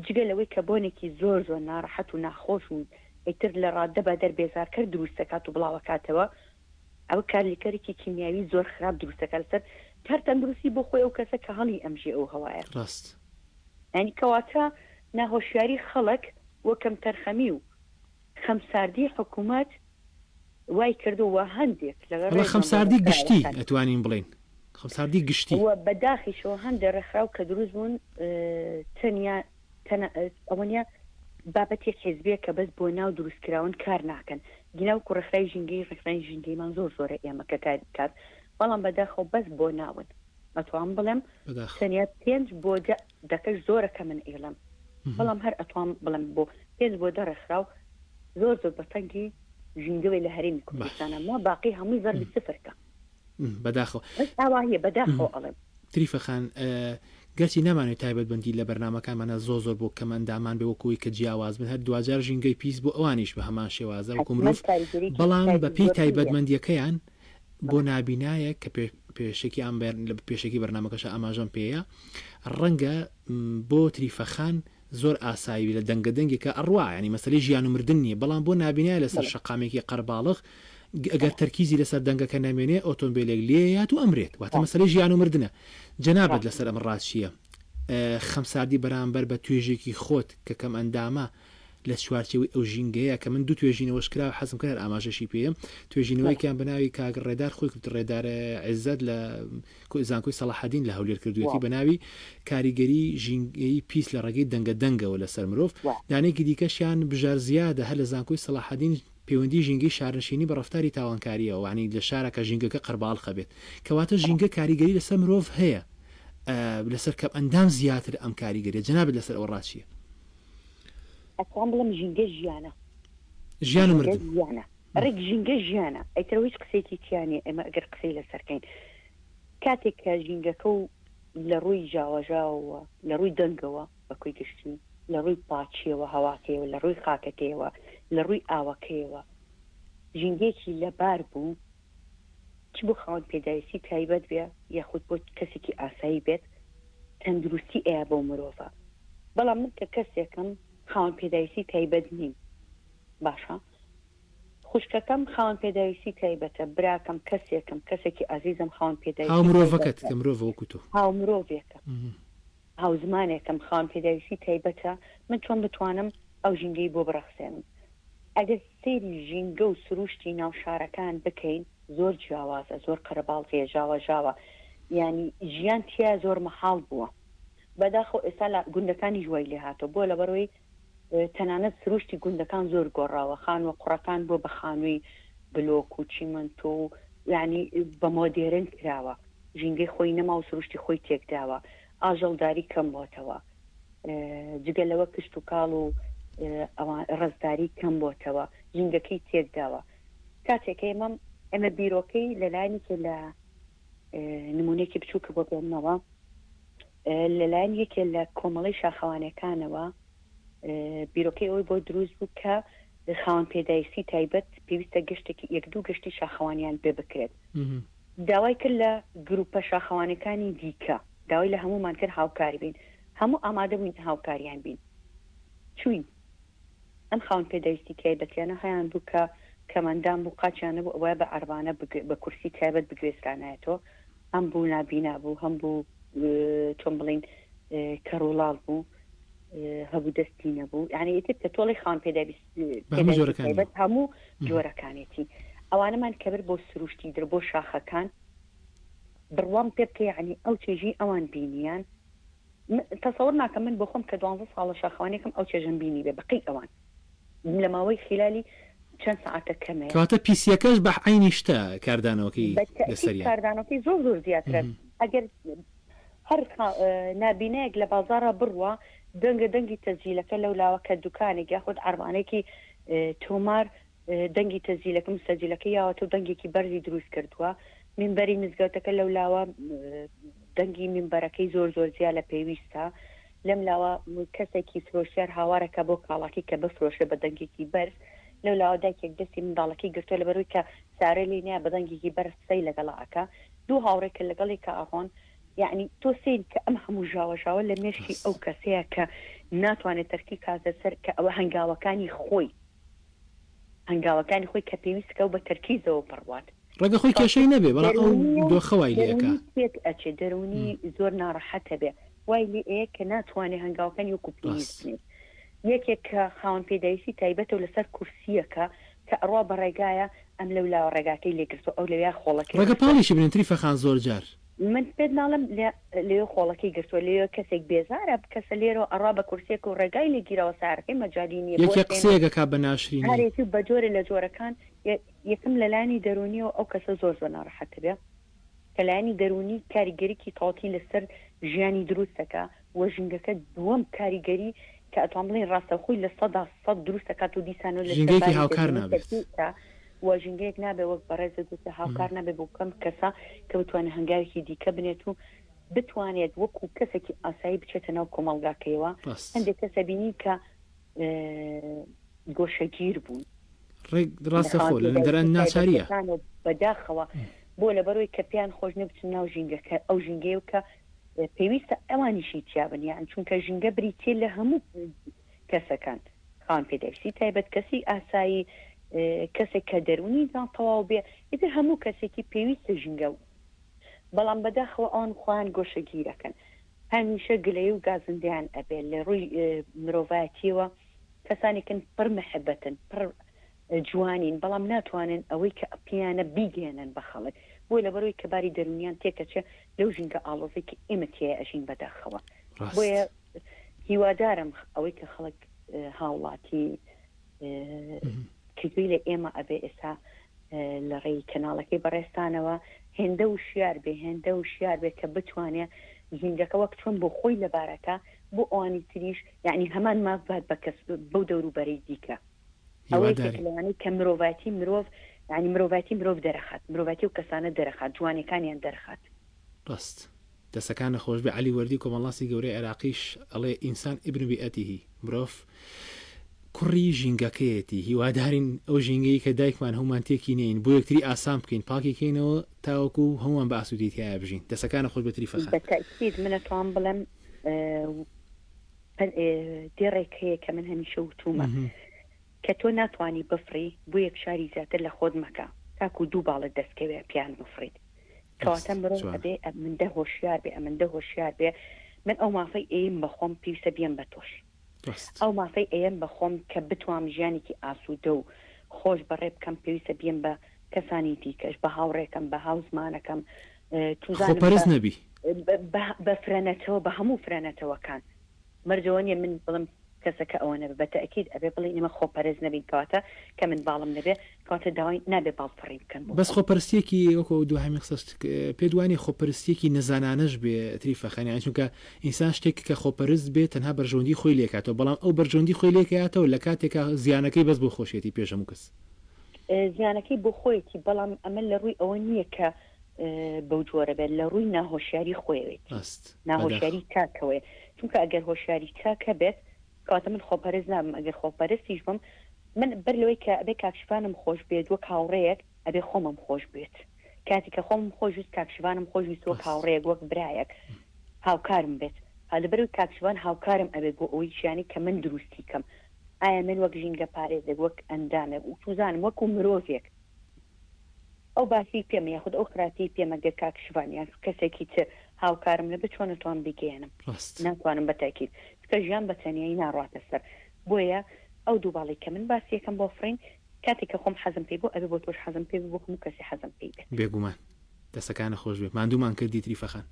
جگە لەوەی کە بۆنێکی زۆر زۆر ناڕەحەت و ناخۆش و ئیتر لە ڕاددە بەدەر بێزارکەر دروست دەکات و بڵاوەکاتەوە ئەوە کارلیکەرێکی کیمیاوی زۆر خراپ دروست دەکات لەسەر هەر تەندروستی بۆ خۆی ئەو کەسە کە هەڵی ئەمژێ ئەو هەوایە. ڕاست. یانی کەواتە ناهۆشیاری خەڵک و کەمتەرخەمی و خەمساردی حکومەت وای کردووە و هەندێک لە وەڵا خەمساردی گشتی ئەتوانین بڵێین خەمساردی گشتی. و بەداخیشەوە هەندێک ڕێکخراو کە دروست بوون تەنیا تەنە ئەوە نیە بابەتێک حیزبیە کە بەس بۆ ناو دروست کراون کار ناکەن گینا وەکو ڕێکخراوی ژینگەیی ڕێکخراوی ژینگەیمان زۆر زۆرە ئێمە کە کار بکات بەڵام بەداخەوە بەس بۆ ناون ئەتوام بڵێم تەنیا پێنج بۆ دە دەکەش زۆرە کە من ئیڵم بەڵام هەر ئەتوام بڵێم بۆ پێنج بۆ دە ڕێکخراو زۆر زۆر بە تەنگی ژینگەوەی لە هەرێمی کوردستانە ما باقی هەمووی زەربی سفرکە بەداخەوە بەس ئاواهیە بەداخەوە ئەڵێم. تریفە خان گەرچی نامانەوێت تایبەتمەندی لە بەرنامەکانماندا زۆر زۆر بۆ کەم ئەندامان بێ وەکو ئەوەی کە جیاواز بن هەر دواجار ژینگەی پیس بۆ ئەوانیش بە هەمان شێوازە وەکو حەتمەن مرۆڤ کاریگەریی بەڵام بە کاریگەری پێی زۆرتری هەیە. تایبەتمەندیەکەیان بۆ بەڵێ. نابینایەک کە پێ پێشەکی ئەم بەر لە پێشەکی بەرنامەکەشا ئاماژەم پێیە ڕەنگە بۆ تریفە خان زۆر ئاسایی بی لە دەنگە دەنگێکا ئەڕوا یانی مەسەلەی ژیان و مردن نیە بەڵام بۆ نابینایە لەسەر بەڵێ. شەقامێکی قەرباڵغ ئەگەر بەڵێ. تەرکیزی لەسەر دەنگەکە نەمێنێ ئۆتۆمبێلێک لێیەیات و ئەمرێت واتە ڕاستە. مەسەلەی ژیان و مردنە جەنابت ڕاستە. لەسەر ئەمە ڕات چیە خەمساردی بەرامبەر بە توێژێکی خۆت کە کەم ئەندامە لە چوارچێوەی ئەو ژینگەیە کە من دوو توێژینەوەش کرا حەزم کرد هەر ئاماژەشی پێیەم توێژینەوەیەکیان بە ناوی کاک ڕێدار خۆی کرد ڕێدار عزەت لە زانکۆی سەڵاحەدین لە هەولێر کردوویەتی بە ناوی کاریگەری ژینگەی پیس لە ڕێگەی دەنگە دەنگەوە لەسەر مرۆڤ دانەیەکی دیکەشیان بژار زیادە هەر لە زانکۆی سەڵاحەدین پەیوەندی ژینگەی شارنشینی بە ڕەفتاری تاوانکارییەوە وانی لە شارە کە ژینگەکە قەرباڵخە بێت کەواتە ژینگە کاریگەری لەسەر مرۆڤ هەیە لەسەر کەم ئەندام زیاتر ئەم کاریگەریە جەنابت لەسەر ئەوە ڕات چییە؟ ئەتوانم بڵێم ژینگە ژیانە. ژیان و ژینگە مردن. ژیانە. ڕێک ژینگە ژیانە. ئیتر هیچ قسەیەکی تیا نییە ئێمە ئەگەر قسەی لەسەر کەین. کاتێک کە ژینگەکە و لە ڕووی ژاوەژاوەوە، لە ڕووی دەنگەوە بە کۆی گشتی، لە ڕووی پاکییەوە، هەواکەیەوە، لە ڕووی خاکەکەیەوە، لە ڕووی ئاوەکەیەوە ژینگەیەکی لەبار بوو، چ بۆ خاوەن پێداویستی تایبەت بێ یاخود بۆ کەسێکی ئاسایی بێت تەندروستی ئەیا بەو مرۆڤە بەڵام من کە کەسێکم خاوەن پێداویستی تایبەت نیم باشە خوشکەکەم خاوەن پێداویستی تایبەتە براکەم کەسێکم کەسێکی ئازیزم خاوەن هاو پێداویستی مرۆڤەکەت تایبەتە کە مرۆڤە وەکو تۆ. هاو مرۆڤێکە هاوزمانێکم خاوەن پێداویستی تایبەتە من چۆن بتوانم ئەو ژینگەی بۆ بڕەخسێنم ئەگەر سەیری ژینگە و سروشتی ناو شارەکان بکەین زۆر جیاوازە زۆر قەرەباڵغیە ژاوەژاوە یانی ژیان تیا زۆر مەحاڵ بووە بەداخەوە ئێستا لە گوندەکانیش وای لێ هاتووە بۆ لەبەرەوەی تەنانەت سروشتی گوندەکان زۆر گۆڕاوە خانووە قوڕەکان بووە بە خانووی بلۆک و چیمەنتۆ و یانی بە مۆدێرن کراوە ژینگەی خۆی نەما و سروشتی خۆی تێکداوە ئاژەڵداری کەم بۆتەوە جگە لەوە کشت و کاڵ و ئەوان ڕزداری کەم بۆتەوە ژینگەکەی تێکداوە کاتێک ئێمە ئێمە بیرۆکەی لەلایەنێکی لە نمونەیەکی بچووکە بۆ بێنمەوە لەلایەن یەکێ لە کۆمەڵی شاخەوانەکانەوە بیرۆکەی ئەوەی بۆ دروست بوو کە خاوەن پێداویستی تایبەت پێویستە گەشتێکی یەک دوو گەشتی شاخەوانیان پێ بکرێت داوای کرد لە گروپە شاخەوانەکانی دیکە داوای لە هەمومان کرد هاوکار بین هەموو ئامادە بووین هاوکاریان بین چوین ئەم خاوەن پێداویستی تایبەتیانە هەیان بوو کە کەمئەندام بوو قاچیان نەبوو ئەبوایە بە عەربانە بە کورسی تایبەت بگوێزرانایەتەوە هەم بوو نابینا بوو هەم بوو چۆن بڵین کەڕوڵاڵ بوو هەبوو دەستی نەبوو یعنی ئیتر کە تۆڵی خاوەن پێداویستی تایبەت هەموو جۆرەکانێتی ئەوانەمان کەبر بۆ سروشتی در بۆ شاخەکان بڕوام پێ بکە یعنی ئەو چێژی ئەوان بینیان تەسەور ناکەم من بۆخۆم کە دوانزە ساڵە شاخەوانێکم ئەو چێژەم بینیبێ بەقەی ئەوان لە ماوەی خیلالی چەند سەعاتە کەمەیە. کەواتە پیسیەکەش بە عەینی شتە کاردانەوەکەی بە تەئکید لەسەریان. کاردانەوەکەی زۆر زۆر زیاترە ئەگەر هەر نابینایەک لە بازاڕا بڕوا دەنگە دەنگی تەسجیلەکە لەو لاوە کە دوکانێک یاخود عەربانەیەکی تۆمار دەنگی تەسجیلەکە مسەجلەکە یاوەتەوە دەنگێکی بەرزی دروست کردووە مینبەری مزگەوتەکە لەو لاوە دەنگی مینبەرەکەی زۆر زۆر زیا لە پێویستە. لەم لاوە کەسێکی فرۆشیار هاوارەکە بۆ کاڵاکەی کە بفرۆشێ بە دەنگێکی بەرز، لەو لاوە دایکێک دەستی منداڵەکەی گرتووە لەبەرئەوەی کە سارە لێی نایە بە دەنگێکی بەرز قسەی لەگەڵا ئەکا، دوو هاوڕێ کە لەگەڵ یەکا ئەڕۆن، یەعنی تۆ سەیر کە ئەم هەموو ژاوەژاوە لە مێشکی ئەو کەسەیە کە ناتوانێت تەرکیز کاتە سەر کە ئەوە هەنگاوەکانی خۆی هەنگاوەکانی خۆی کە پێویست کە و بە تەرکیزەوە بڕوات. ڕەنگە خۆی کێشەی نەبێ بەڵام ئەو دۆخە وای لێ ئەکا. دەروونی تێک ئەچێ، دەروونی زۆر ناڕەحەت ئەبێ، وای لێ ئەیە کە ناتوانێ هەنگاوەکانی وەکوو پێویست بنێت. یەکێک کە خاوەن پێداویستی تایبەتە و لەسەر کورسییەکە کە ئەڕوا بە ڕێگایە، ئەم لەو لاوە ڕێگاکەی لێ گرتووە، ئەو لەویا خۆڵەکەی ڕەنگە خستووە. پاڵیشی بنێن تریفە خان زۆر جار. من پێت ناڵێم لە لەوێ خۆڵەکەی گرتووە، لەوێ کەسێک بێزارە، کەسە لێرەوە ئەڕوا بە کورسییەک و ڕێگای لێ گیراوە، سەیارەکەی مەجالی نییە یەکێ بوەستێنێ. قسەیەک ئەکا بە ناشرینی. هەرێتی و بە جۆرێ لە جۆرەکان یەکەم لە لایەنی دەروونیەوە ئەو کەسە زۆر زۆر ناڕەحەت دەبێ کە لایەنی دەروونی کاریگەریی تەواوەتی لەسەر ژیانی دروست دەکا و ژینگەکە دووەم کاریگەری کە ئەتوان بڵێین ڕاستەوخۆی 100% دروست دەکات و دیسانەوە لەسەر ژینگەیەکی باری هاوکار دەروونی نابێت. تەرکیز کا و ژینگەیەک نابێ وەک بەڕێزت گوتت هاوکار نابێ بۆ کەم کەسە کە بتوانێت هەنگاوێکی دیکە بنێت و بتوانێت وەکوو کەسێکی ئاسایی بچێتە ناو کۆمەڵگاکەیەوە. ڕاست. هەندێک کەس ئەبینی کە گۆشەگیر بوون. ڕێک ڕاستە خۆ لە دەران ناچاریە. بەداخەوە بۆ لەبەرەوەی کە پێیان خۆش نیە بچن ناو ژینگەکە ئەو ژینگەیە و کە پێویستە ئەوانیشی تیا بن یان چونکە ژینگە بریتیە لە هەموو کەسەکان خاوەن پێداویستی تایبەت کەسی ئاسایی کەسێک کە دەروونی ناتەواو بێ ئیتر هەموو کەسێکی پێویستە ژینگە بەڵام بەداخەوە ئەوان خۆیان گۆشەگیرەکەن هەمیشە گلەیی و گازندەیان ئەبێ لە ڕووی مرۆڤایەتیەوە کەسانێکن پڕ محبەتن پڕ جوانین بەڵام ناتوانن ئەوەی کە پێیانە بیگەیەنن بە خەڵک بۆ لەبەرەوەی کە باری دەروونیان تێکەچێ لەو ژینگە ئاڵۆزەی کە ئێمە تیای ئەژین بەداخەوە بۆیە هیوادارم ئەوەی کە خەڵک هاوڵاتی کە گوێی لە ئێمە ئەبێ ئێستا لە ڕێی کەناڵەکەی بەڕێزتانەوە هێندە وشیار بێ هێندە وشیار بێ کە بتوانێ ژینگەکە وەک چۆن بۆ خۆی لەبارەکە بۆ ئەوانی تریش یعنی هەمان ماف بات بە کەس بەو دەوروبەرەی دیکە ئەوە یەکێک لەوانەی کە مرۆڤایەتی مرۆڤ یعنی مرۆڤایەتی مرۆڤ دەرەخات مرۆڤایەتی و کەسانە دەرەخات جوانەکانیان دەرخات. ڕاست. دەسەکانت خۆشبێ عەلی وەردی کۆمەڵناسی گەورەی عێراقیش ئەڵێ ئینسان ابن بیئته مرۆڤ کوڕی ژینگەکەیەتی هیوادارین ئەو ژینگەی کە دایکمان هەموومان تێکی نەین بۆ یەکتری ئاسان بکەین پاکی کەینەوە تاوەکو هەمووان بە ئاسوودەی تیایا بژین دەسەکانت خۆشبێ تریفە خان. بە تەئکید من ئەتوانم بڵێم دێڕێک هەیە کە من هەمیشە وتوومە کە تۆ ناتوانی بفڕی بۆ یەکشاری زیاتر لە خۆت مەکە تاکو دوو باڵت دەست کەوێ پێیان بفڕیت کەواتە مرۆڤ ئەبێ ئەمندە هۆشیار بێ ئەمندە هۆشیار بێ من ئەو مافەی ئەیم بە خۆم پێویستە بیەم بە تۆش ئەو مافەی ئەیەم بە خۆم کە بتوام ژیانێکی ئاسوودە و خۆش بەڕێ بکەم پێویستە بیەم بە کەسانی دیکەش بە هاوڕێکەم بە هاوزمانەکەم خۆپەرست نەبی بە فرەنەتەوە بە هەموو فرەنەتەوەکان مەرج ئەوە نیە من بڵێم کەسەکە ئەوە نەبێ بە تەئکید ئەبێ بڵێین ئێمە خۆپەرست نەبین کەواتە کە من باڵم نەبێ کەواتە داوای نابێ باڵ فڕی بکەن بۆ بەس خۆم. خۆپەرستیەکی وەکو ئەو دوهەمین قسەشت پێت وانیە خۆپەرستیەکی نەزانانەش بێ تریفە خان یانی چونکە ئینسان شتێک کە خۆپەرست بێ تەنها بەرژەوەندی خۆی لێکاتەوە بەڵام ئەو بەرژەوەندی خۆی لێکاتەوە لە کاتێکا زیانەکەی بەس بۆ خۆشیەتی پێش هەموو کەس. زیانەکەی بۆ خۆیەتی بەڵام ئەمە لە ڕووی ئەوە نیە کە بەو جۆرە بێت لە ڕووی ناهۆشیاری خۆیەوێتی ڕاست بەداخەوە. ناهۆشیاری تاکەوەیە چونکە ئەگەر هۆشیاری تاک هەبێت کەواتە من خۆپەرست نابم ئەگەر خۆپەرستیش بم من بەر لەوەی کە ئەبێ کاک شڤانم خۆش بێت وەک هاوڕێیەک ئەبێ خۆمم خۆش بوێت کاتی کە خۆمم خۆش ویست کاک شڤانم خۆش ویست وەک ڕاست. هاوڕێیەک وەک برایەک هاوکارم بێت ها لەبەرئەوەی کاک شڤان هاوکارم ئەبێت بۆ ئەوەی ژیانی کە من دروستی کەم ئایا من وەک ژینگە پارێزێک وەک ئەندامێک و چوزانم وەکو مرۆڤێک ئەو باشەی پێمە یاخود ئەو خراپیەی پێمە گەر کاک شڤان یان کەسێکی تر هاوکارم نەبێت چۆن ئەتوانم بیگەیەنم ڕاست. ناتوانم بە تەئکید چونکە ژیان بە تەنیایی ناڕواتە سەر بۆیە ئەو دوو باڵەی کە من باسی ئەکەم بۆ فڕین کاتێک کە خۆم حەزم پێی بوو ئەبێ بۆ تۆش حەزم پێ بێ بۆ هەموو کەسێ حەزم پێی بێت. بێگومان. دەسەکانت خۆش بێ ماندوومان کردی تریفە خان.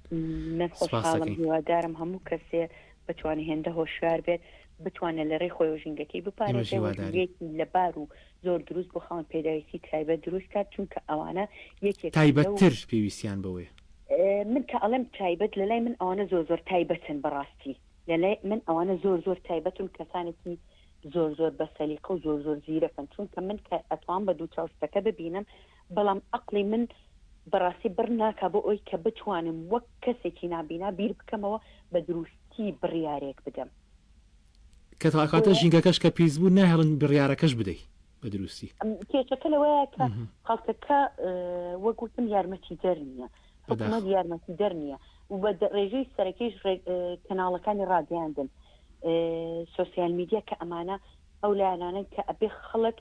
من سپاست خۆشحاڵم دەکەین. هیوادارم هەموو کەسێ بتوانێ هێندە هۆشیار بێت بتوانێ لە رێی خۆی و ژینگەکەی ئێمەش بپارێزێ و هیوادارین. ژینگەیەکی لەبار و زۆر دروست بۆ خاوەن پێداویستی تایبەت دروست کات چونکە ئەوانە یەکێکن لەو. تایبەتتر پێویستیان بەوەیە. من کە ئەڵێم تایبەت لەلای من ئەوانە زۆر زۆر تایبەتن بەڕاستی لەلای من ئەوانە زۆر زۆر تایبەتن کەسانێکی زۆر زۆر بە سەلیقە و زۆر زۆر زیرەکن چونکە من کە ئەتوان بە دوو چاو شتەکە ببینم بەڵام ئەقڵی من بەڕاستی بڕ ناکا بۆ ئەوی کە بتوانم وەک کەسێکی نابینا بیر بکەمەوە بە دروستی. دروستی بڕیارێک بدەم. کە کاتە ژینگەکەش کە پیس بوو ناهێڵن بڕیارەکەش بدەی بە دروستی. کێشەکە لەوەیە کە خەڵکەکە وەک وتم یارمەتیدەر نییە، حکومەت یارمەتیدەر نییە و بە ڕێژەی سەرەکیش کەناڵەکانی ڕاگەیاندن، سۆسیال میدیا کە ئەمانە ئەو لایەنانەن کە ئەبێ خەڵک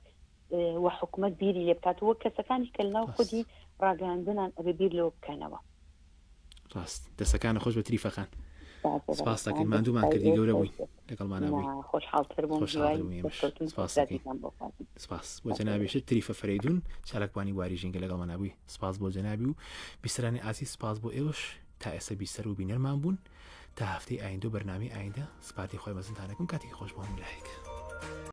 و حکومەت بیری لێ بکات و کەسەکانیش کە لەناو خودی ڕاگەیاندنان ئەبێ بیر لەوە بکەنەوە. ڕاست دەسەکانە خۆش بە تریفەخان سپاس دەکەین ماندوومان کردی گەورە بووین لەگەڵمانە بووی خۆشحاڵتر بووم سپاس سپاس بۆ جەنابیشت تریفە فەرەیدون چالاکوانی بواری ژینگە لەگەڵمانە بووی سپاس بۆ جەنابی و بیسەرانی ئازیز سپاس بۆ ئێوەش تا ئێستا بیسەر و بینەرمان بوون تا هەفتەی ئایندە و بەرنامەی ئایندە سپاردەی خۆی مەزنتانەکەم کاتێکی خۆش بۆ هەموو لایەک.